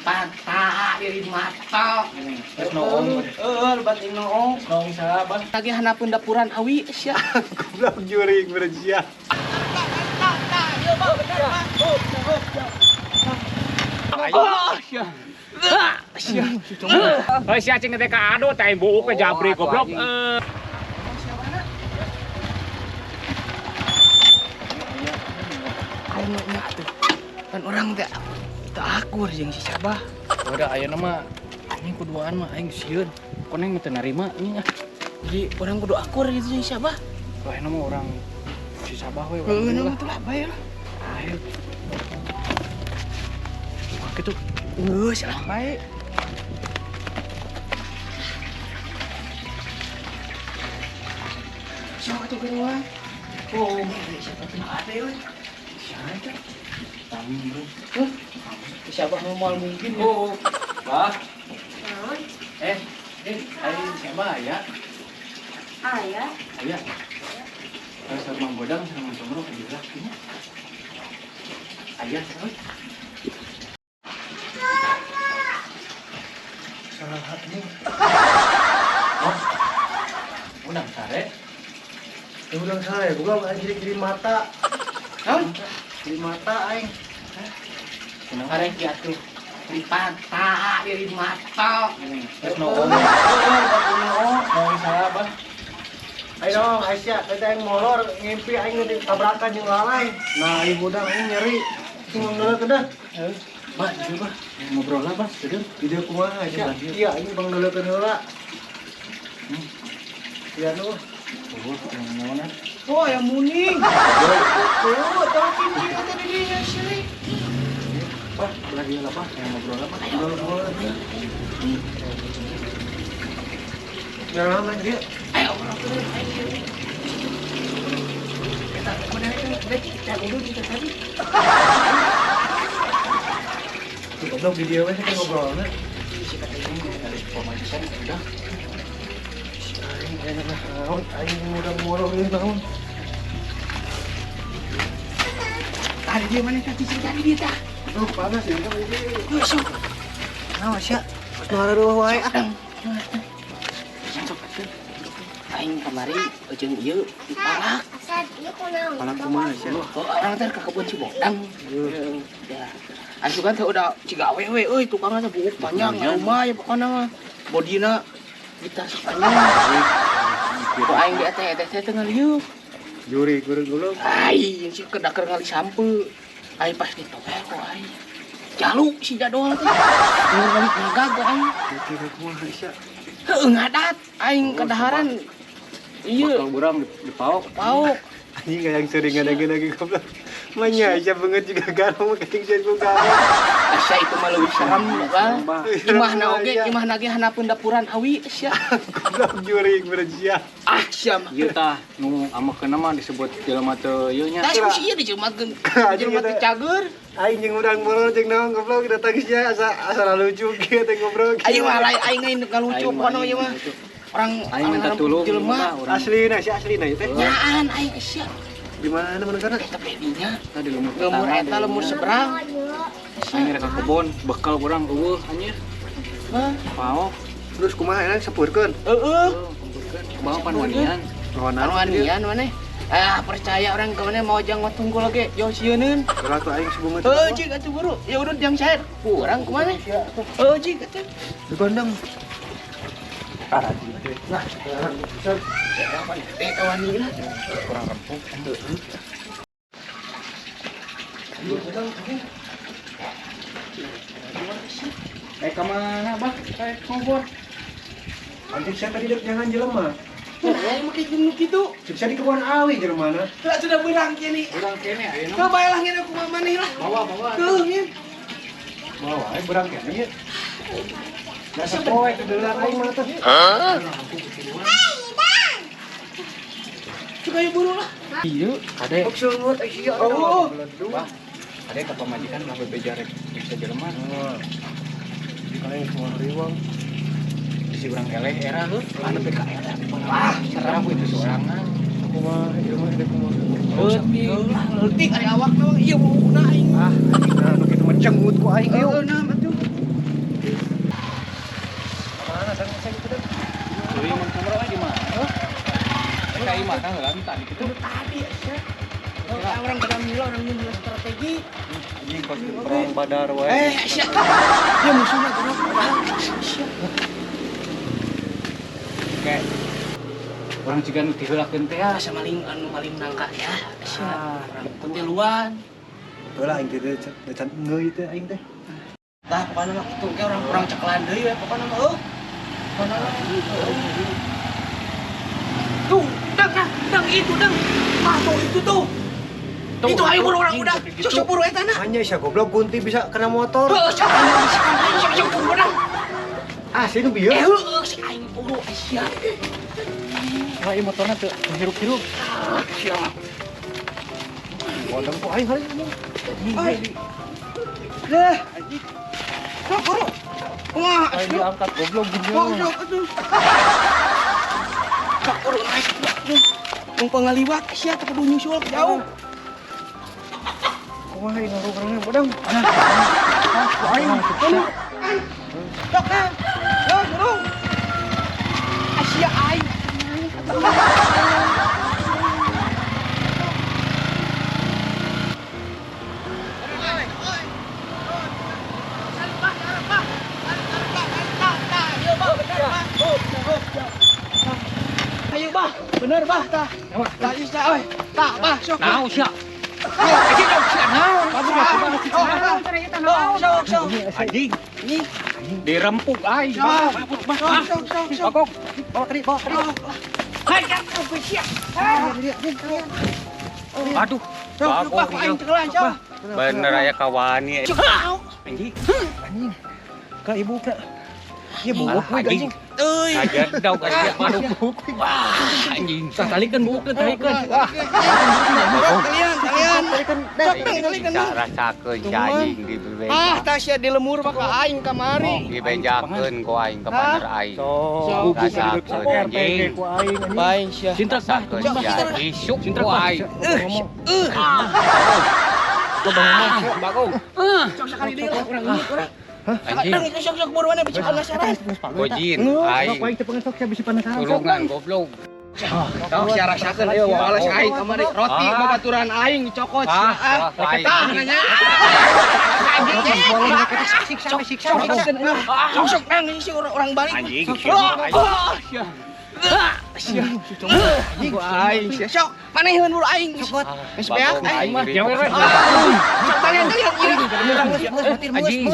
Dipata, diri mata. Geus noong. Heeh, lebat noong. Noong saha, Bah? Lagi hanapun dapuran awi sia. Goblok jurig bener sia. Oh, sia. Ah, sia. Heuh sia cing teh ka ado teh buuk ke jabri goblok. Eh. Aing mah nya atuh. Kan urang teh teu akur jeung si Sabah. Udah ayeuna mah anjing kuduaan mah aing sieun. Koneng mah teu narima anjing ah. Jadi urang kudu akur gitu jeung si Sabah. Wah, ayeuna mah urang si Sabah we urang. Heeh, lah. mah tuh lah bae lah. Ayo. Wah, kitu. Geus lah bae. Siapa tuh kedua? Oh, siapa tuh ada ya? Siapa teh? Tami, bro. Huh? Siapa mau mal mungkin ya? Oh, Bah. Eh, aing siapa ya? Ayah, Aya. Kalau sama Mang Bodang sama Mang Comro ke dieu lah nya. Aya euy. Salah anjing. Oh. Udang sare. Ya udah salah ya, goblok aing kiri mata. Naon? Kiri mata aing. Kunaon? Arek ya tuh. Dipata, diri mata. Geus noong. Heeh, noong saha, Bah? Ayo dong, Aisyah, tadi aing molor ngimpi aing nu tabrakan jeung lalai. Nah, ieu budang aing nyeri. Sing ngeuleuh dah. Heeh. Bah, dieu bah. Ngobrol lah, Bah. Deudeuh. Di dieu kumaha Aisyah? Iya, aing bang ngeuleukeun heula. Iya nu. Oh, naonan? Oh, ayam muning. Oh, tapi dia tadi dia sih. Bah, belah dieu lah, Bah. Yang ngobrol lah, Bah. Ngobrol. Biar lama dia. Ayo, orang tuh, ayo. Kita mana itu? Kita udah kita tadi. Goblok di dieu we teh ngobrolna. Si kata ini. Dari pemajikan udah. Aing enak naon, aing udah molor ieu naon. Tadi dia mana tadi sih tadi dia tah. Duh, panas ya kan ini. Tuh, sok. Naon Aisyah? Geus nu hareureuh wae ah. Sok atuh. Aing kamari jeung ieu dipalak. asal ieu kunaon? Palak kumaha Aisyah? Oh, orang teh ka kebun si Bodang. Ya. Asup kan teh udah cigawe we euy tukangna teh buuk panjang rumah ya pokona mah. Bodina gitar sepanjang. Kok aing di teh teh teh ngalieu. Juri gurung goblok. Aing sih kedaker ngali sampe. Aing pas ditoel kok aing. Jalu si jadol teh. Ngali ngagag aing. Kira kumaha Aisyah? Heueuh ngadat aing kadaharan. Iya, Bakal urang dipaok. paok. Anjing yang sering ngadengin lagi goblok. Manya Aisyah banget juga garong keting sieun ku garong. Asa itu mah leuwih serem bah. Bah. Imahna oge, imahna ge hanapun dapuran awi sia. Goblok jurig bener sia. Ah sia mah. Ieu tah nu amekeun mah disebut jelema teu ieu nya. Tah ku sia dicematkeun. Anjing Jelema teu eta. cager. Aing jeung urang molor jeung naon goblok datang sia asa asa lucu kieu teh ngobrol. Ayo mah lain aing lain ngalucu Aing mah pokona ieu mah. lucu. Orang Aing minta tulung jelema. mah urang. Aslina sia aslina ieu teh. Nyaan aing sia. Di mana mana sana? Eta bedinya. Tah di lemur Lemur tetangga, eta di lemur dinya. seberang. Aing rek ka kebon, bekal urang eueuh anjir. Hah? Paok. Terus kumaha enak sepurkeun? Heeh. Kumpulkeun. Kumaha panwanian? Panwanian maneh. Ah percaya orang ke mana mau jang tunggul lagi jauh sieuneun. Kalau tuh aing sebungeut. Heuh cik atuh buru. Ya udah jang cair. Kurang kumaha? Heuh cik atuh. Di kandang. Nah, bisa. Eh kawani lah. Kurang rempuk. Eh ka mana, Bah? Kayak ngobrol. Anjing saya tadi dek jangan jelema. Aing make jeung nu kitu. Cek saya di kebun awi jelema na. Lah sudah beurang kieu nih. Urang kene ayeuna. Coba lah ngene kumaha maneh lah. Bawa, bawa. Tuh ngin. Bawa aing berang kene ieu. Dasar poe kedelan aing mah teh. Coba ya buru lah. Iya, kade. Kok seungeut ai sia. Oh. Bah, kade ka pamajikan lah bebeja rek bisa jelema. Kalian semua riwang. Bisi urang eleh era heuh. Anu PKL ah Serem itu sorangan. Kumaha jelema teh kumaha. Leutik lah, leutik ari awak mah ieu buukna aing. Ah, nah nu kitu mah cengut ku aing ieu. Heueuh nah atuh. mana heula tadi kitu. Tadi sia. Orang kada mila orang nyieun strategi. Anjing kos perang badar wae. Sia. Dia musuhna terus. Sia. Oke. Orang jiga nu diheulakeun teh asa maling anu maling nangka ya. Sia. Orang tiluan. Heula aing teh can engeuy teh aing teh. Tah pokona mah kitu ge urang kurang ceklan deui we pokona mah heuh. Pokona mah. Tuh, dang, dang itu dang. Ah, tuh itu tuh. Itu ayo buru orang udah. Sok buru eta na. Anjay sia goblok gunti bisa kena motor. Heuh, sok aing sok buru dang. Ah, sih nu bieu. Heuh, si aing buru sia. Wah, ieu motorna teu hirup-hirup. Sia. Bodong ku aing hari ini. Ai. Dah, anjing. Sok buru. Wah, aing diangkat goblok gini. Goblok atuh. Sok buru naik. Tong pangaliwat sia teu kudu nyusul jauh. Kumaha ieu ngaruh-ngaruhna bodong. Aing. Sok nah. Yo, buru. Asia aing. Ayo bah, bener bah tah. Tah sia euy. Tah bah sok. Naon sia? Anjing sia naon? Sok sok. Anjing. Dirempuk aing. Sok sok sok. Bagong. Bawa keri, bawa keri. Hai, sia. Aduh. Sok bah aing cekelan sok. Bener aya kawani. Anjing. Anjing. Ka ibu ka. Ieu buuk anjing. Euy. Ajar daug aya buuk. Wah, anjing. Tah talikeun buukkeun, talikeun. Kalian, kalian. Sok talikeun. Rasakeun si anjing di bebeja. Ah, tah sia di lemur mah ka aing kamari. Dibejakeun ku aing ka paner aing. Sok. Rasakeun anjing. Ku aing anjing. Baing sia. Sintrak bah. Rasakeun sia isuk ku aing. Bagong. Sok sakali deui lah urang ini urang. Anjing. Dang itu sok-sok buruan bisi penasaran. Gojin aing. Sok aing teu pengen sok sia bisi penasaran. Tulungan goblok. Sok sia rasakeun ayo balas aing kamari roti babaturan aing dicokot sia. Tah nanya. Bolong kita siksa siksa. Sok sok nang si orang balik. Anjing. Sia. Sia. Anjing aing sia. Sok maneheun buru aing. Cokot. Geus beak aing mah. Sok talian talian ieu. Anjing.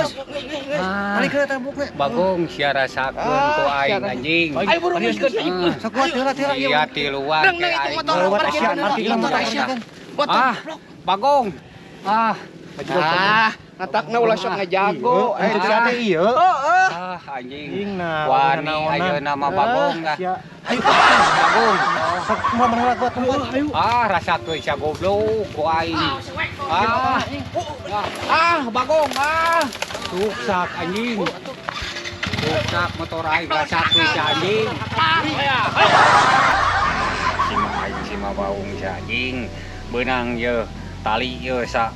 Talikeun eta buukna. Bagong sia rasakeun ku aing anjing. Ayo buru geus. Sok kuat heula heula ieu. Iya tiluan Dang dang itu motor parkir motor sia. Ah, Bagong. Ah. Ah, ngatakna ulah sok ngajago. Eh, sia teh ieu. Heeh. Ah, anjing. Wani Wani ayeuna mah Bagong lah. Ayo Bagong. Sok kumaha mana kuat kuat. ayo. Ah, rasakeun sia goblok ku aing. Ah. Ah, Bagong ah. Suksak anjing. Suksak motor aing rasakeun sia anjing. Sima aing sima baung sia anjing. Beunang ye tali ye sa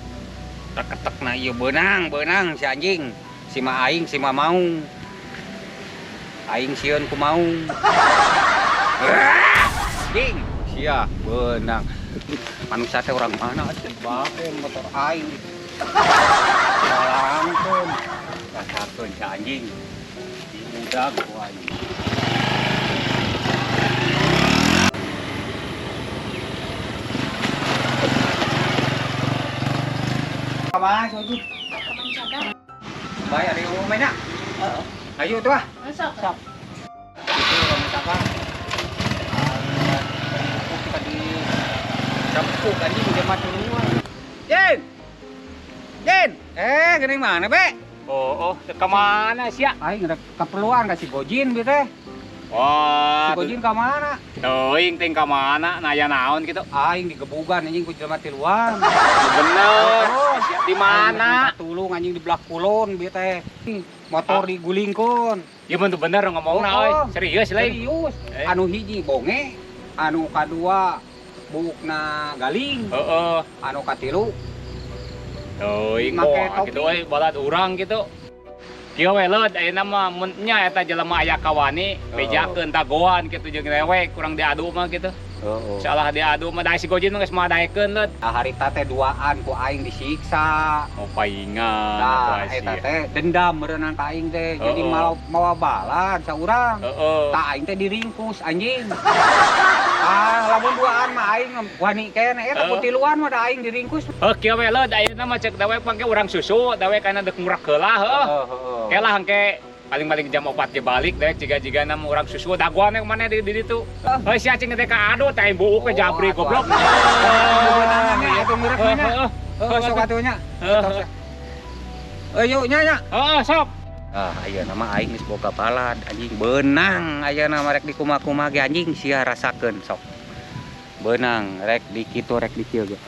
teketekna ieu beunang beunang si anjing. Sima aing sima maung. Aing sieun ku maung. Anjing sia beunang. Manusia teh orang mana atuh bae motor aing. Lalangkeun. Rasakeun si anjing. Diudag ku aing. Kamana soju? Baik, ada yang mau main nak? Ayo tuh ah. Sok. Sok. Itu orang misalkan kita di campur anjing udah mati duluan. Jen. Jen. Gini mana, Be? Oh, kemana sih ya? Aing ada keperluan ka si Gojin bi teh. Wah, Si Gojin ka mana? Teuing ting ka mana? Naya naon gitu. Aing digebugan anjing ku jelema tiluan. Bener. Oh, Di mana? Tulung anjing di belah kulon bi teh. Motor digulingkeun. Ya bener bener ngomongna Oh, euy. Serius lain. Serius. Anu hiji bonge, anu kadua buukna galing, Heeh. anu katilu Teuing Make kok topi. gitu euy balad urang gitu. Kieu we leud ayeuna mah mun nya eta jelema aya kawani bejakeun tagoan kitu jeung rewek kurang diadu mah gitu. Heeh. Salah diadu mah da si Gojin mah geus moal daekeun, Lud. Ah, harita teh duaan ku aing disiksa. Oh, paingan Nah, atuh eta sia. Teh dendam meureunan ka aing teh. Jadi mawa mawa balad saurang. Tah, aing teh diringkus, anjing. Ah, lamun duaan mah aing wani keneh, eta ku tiluan mah da aing diringkus. Heuh, kieu we, Lud, ayeuna mah cek dawe pangke urang susu, dawe kana deuk ngurak heula, heuh. Heeh. Kelah engke paling-paling jam 4 ge balik dewek jiga-jiga na urang susu dagoan yang mana di ditu. Heuh, sia cing teh ka adu teh buuk ke jabri goblok. Beunangannya atuh ngeureuk nya. Heeh. Heuh, sok atuh nya. Heeh. Eh, yuk nya nya. Heeh, sok. Ah, ayeuna mah aing geus boga balad, anjing, beunang ayeuna mah rek dikumaha-kumaha ge, anjing, sia rasakeun sok. Beunang rek di kitu rek di kieu ge.